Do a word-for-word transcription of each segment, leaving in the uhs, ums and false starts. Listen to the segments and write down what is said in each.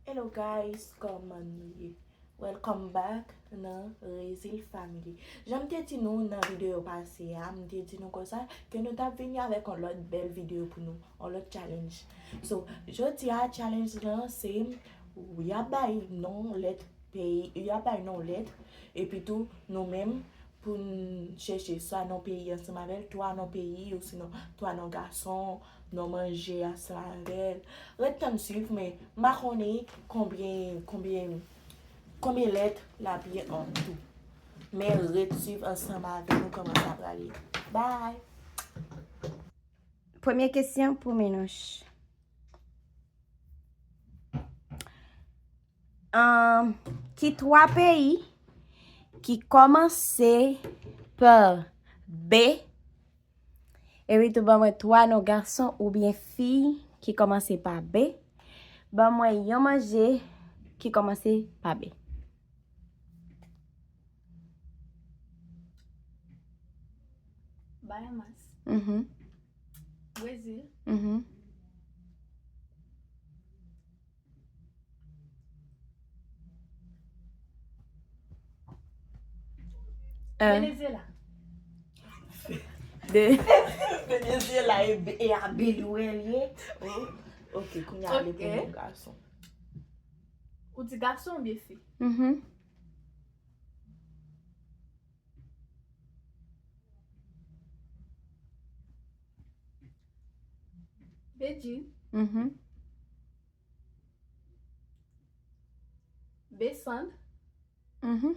Hello guys, kòman nou ye? Welcome back nan Rezil Family. Jan m te di nou nan videyo pase a, m te di nou konsa ke nou t ap vini avèk yon lòt bèl videyo pou nou, yon lòt challenge. So, jodi a challenge lan se y ap bay non lèt peyi, y ap bay non lèt, epi tou nou menm pou n chèche swa non peyi ansanm avè l, twa non peyi, osinon twa non gason, non manje ansanm avè l. Ret tann swiv, men m pa konnen konbyen, konbyen, konbyen lèt l ap ye an tou. Men ret swiv ansanm avè nou kòman sa prale. Bye! Premye kesyon pou Minouch. Ahn, ki twa peyi ki kòmanse pa B? Epi tou ban mwen twa non gason oubyen fi ki kòmanse pa B. Ban mwen yon manje ki kòmanse pa B. Bahamas. Mhm. Brezil. Mhm. Euh, Venezuela. De Venezuela e, e a Belize li ye. Oh, ok, kounye a ale pou Ok. Yon gason. Ou di gason oubyen fi? Mhm. Bedjine. Mhm. Besand. Mhm.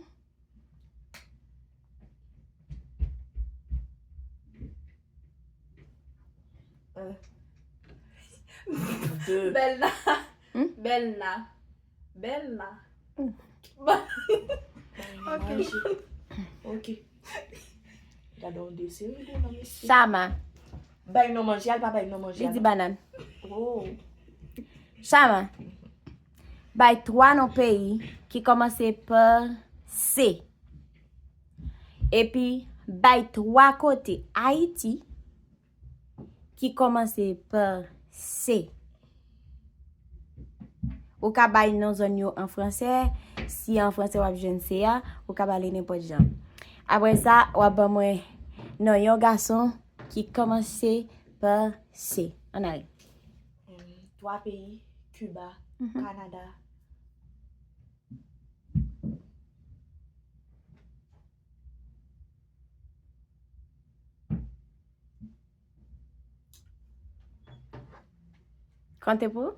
Euh. De. Bèlna. Hmm? Bèlna. Bèlna. Hmm. Ok. Ok. Gade yon de seri de non mesye. Chama. Bay non manje, al pa bay non manje. Li di banann. Oh. Chama. Bay twa non peyi ki kòmanse pa C. Epi bay twa kote Ayiti ki kòmanse pa C. Ou ka bay non zòn yo an fransè. Si an fransè w ap jwenn C a, ou ka ba li nenpòt jan. Apre sa, w ap ban mwen non yon gason ki kòmanse pa C. Ann ale. Em, twa peyi, Kiba, Mhm. Kanada. Konte pou ou?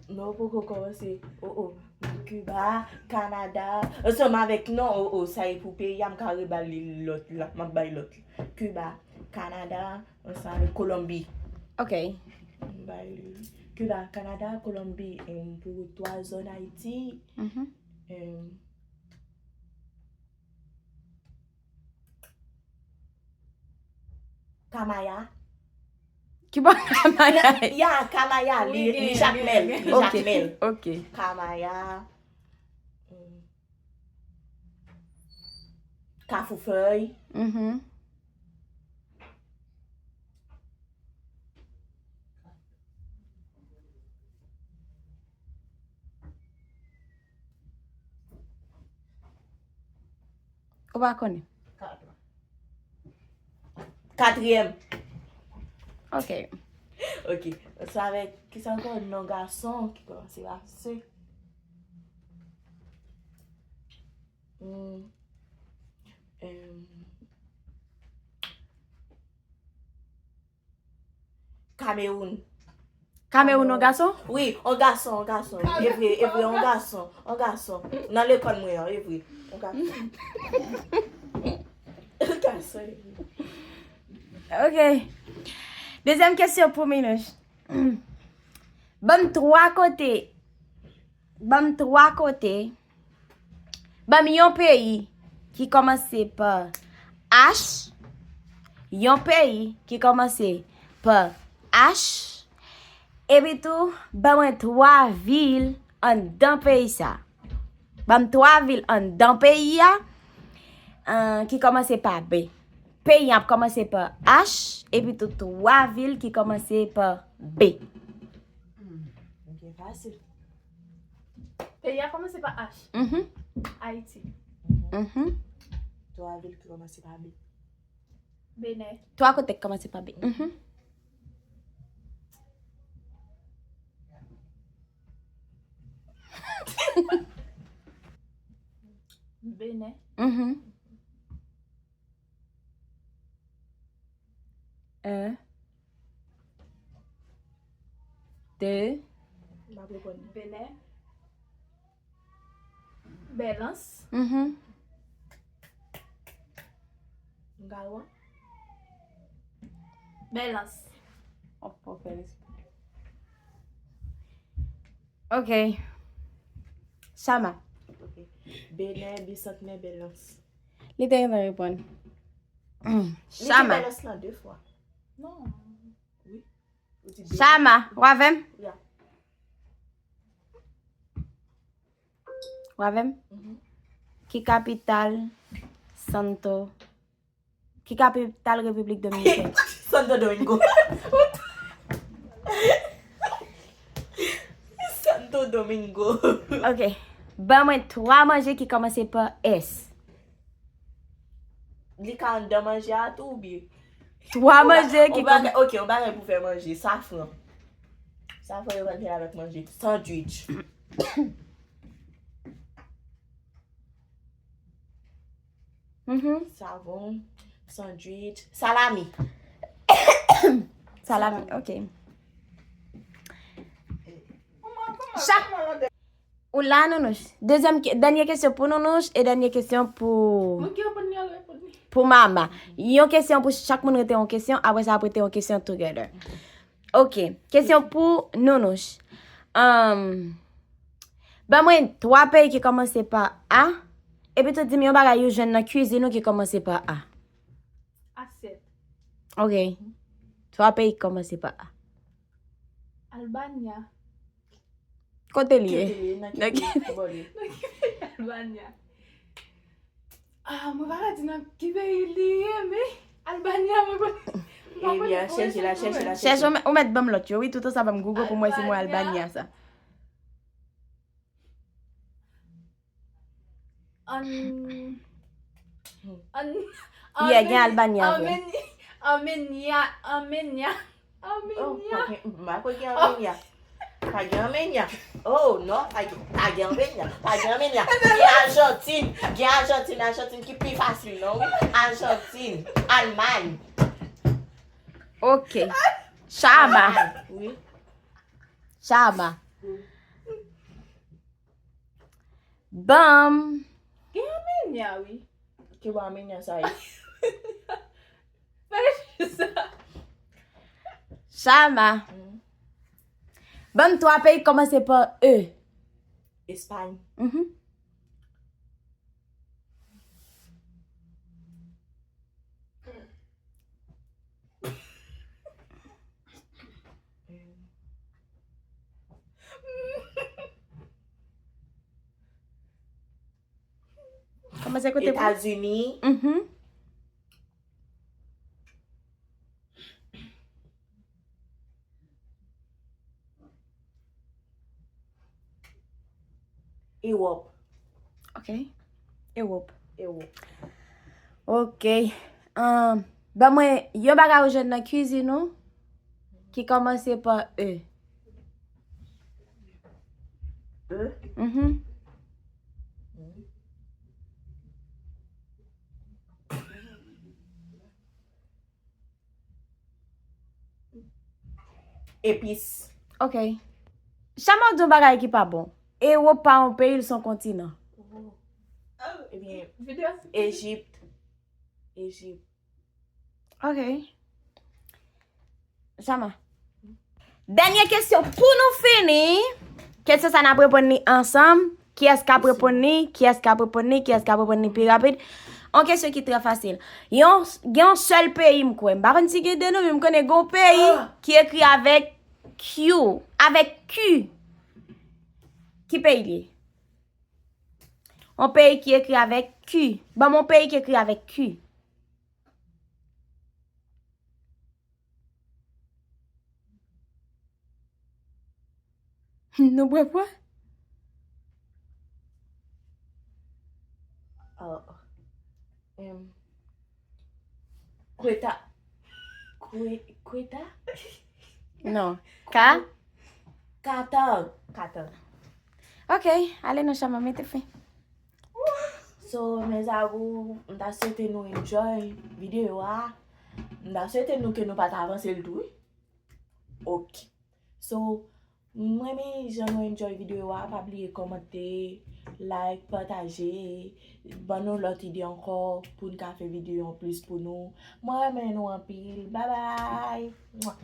Non, poko kòmanse. Oh, oh. Kiba, Kanada. Ansanm avèk non, oh, oh, sa e pou peyi a, m ka rebal li lòt la. M ap bay lòt. Kiba, Kanada, ansanm avèk Kolonbi. Ok. M bay li. Kiba, Kanada, Kolonbi, em, pou twa zòn Ayiti. Mhm. Em, Kamaya. Ki bò Kamaya? Ya, Kamaya, li, Wi, li gen, Jakmèl, gen, gen. Li Ok, Jakmèl. Ok. Kamaya. Mm. Kafoufèy. Mhm. Ou pa konnen? Katriyèm. Ok. Ok. Sa avèk, kisa ankò? Non gason ki kòmanse pa C. Hmm. Em, Kamewoun. Kamewoun, yon gason? Wi, yon gason, yon gason. E vre, e vre, yon gason, yon gason. Nan lekòl mwen an, e vre. Yon gason. Yon gason, e vre. Ok. Dezyèm kesyon pou Minouch. Ban m twa kote. Ban m twa kote. Ban m yon peyi ki kòmanse pa H, yon peyi ki kòmanse pa H, epi tou, ban mwen twa vil anndan peyi sa. Ban m twa vil anndan peyi a, eh, ki kòmanse pa B. Peyi a ap kòmanse pa H, epi tou twa vil ki kòmanse pa B. Hmm, ok, fasil. Peyi a kòmanse pa H. Mhm, Ayiti. mhm. Twa vil ki kòmanse pa B. Benè. Twa kote k kòmanse pa B. Mhm. Benè. Mhm. Un. Deux. M ap reponn. Benè. Bèlans. Mhm. Gawan. Bèlans. Ou pa fè respè. Ok. Chama. Ok. Benè, Bisantnè, Bèlans. Li te gentan reponn. Li di Chama. Bèlans lan de fwa. Non. Ou di Benè. Chama, w avè m? Ya. W avè m? Mhm. Ki kapital Santo? Ki kapital Repiblik Dominikèn? Santo Domingo. Santo Domingo. Ok. Ban mwen twa manje ki kòmanse pa S. Li ka anndan manje a tou oubyen? Twa manje ki Yon bagay, ok, yon bagay pou fè manje. Safran. Safran yo konn fè avèk manje. Sandwich. Mhm. Savon. Sandwich. Salami. Salami, ok. Chak ou la, Nounouch. Dezyèm, ke- dènye kesyon pou Nounouch e dènye kesyon pou Mwen ki reponn li, al reponn li. Pou Mama. Yon kesyon pou chak moun rete yon kesyon, apre sa ap rete yon kesyon together. Ok, kesyon pou Nounouch. Um, ban mwen twa peyi ki kòmanse pa A, epi tou di m yon bagay ou jwenn nan kwizin ou ki kòmanse pa A. Asyèt. Ok. Twa peyi ki kòmanse pa A. Albania. Kote li ye? Kote li ye? Nan ki peyi? Ki bò li ye? Nan ki peyi Albania? Ah, mwen pa ka di nan ki peyi li ye, men Albania, mwen pa. Ebyen, chèche la, chèche la, Chèche, ou mèt, ou mèt ban m lòt yo, wi, toutan sa ban m Google pou mwen si mwen Albania sa. An. An. Yeah, gen Albania vre. Armenia. Armenia. Armenia. Oh, pa gen, m pa kwè gen Armenia. Pa gen Armenia. Oh, non, pa gen, pa gen Armenia. Pa gen Armenia. Gen Arjantin. Gen Arjantin. Arjantin ki pi fasil, non, wi. Arjantin. Almay. Ok. Chama. Wi. Chama. Bam. Gen Armenia, wi. Ki bò Armenia sa ye? Fè sa. Chama. Ban m twa peyi k kòmanse pa E. Espay. Mhm. Kòmanse kote pou? Etazini. Mhm. Ewòp. Ok. Ewòp. Ewòp. Ok. Um, ban mwen yon bagay ou jwenn nan kwizin ou ki kòmanse pa E. E? Mhm. Epis. Ok. Chama di yon bagay ki pa bon. Ewòp pa yon peyi, l se yon kontinan. Ebyen, Videyo. Ejip. Ejip. Ok. Chama. Dènye kesyon pou nou fini. Kesyon sa n ap reponn li ansanm. Kiyès k ap reponn li? Kiyès k ap reponn li? Kiyès k ap reponn li pi rapid? Yon kesyon ki trè fasil. Yon, gen yon sèl peyi m kwè. M pa konn si gen de non, men m konnen gen yon peyi ki ekri avèk Q. Avèk Q. Ki peyi li ye? Yon peyi ki ekri avèk Q. Ban m yon peyi ki ekri avèk Q. Nou bwè pwen? Oh. Um, Kweta. Kwe, Kweta? Non. Ka? Katar. Katar. Ok, ale non chama, mete fen. So, mes amours, m ta swete nou enjoy videyo a. M ta swete nou ke nou pa ta avanse l tou, wi. Ok. So, m renmen jan nou enjoy videyo a. Pa bliye kòmante, like, pataje, ban nou lòt ide ankò pou n ka fè videyo anplis pou nou. Mwen renmen nou anpil. Bye bye! Mwa.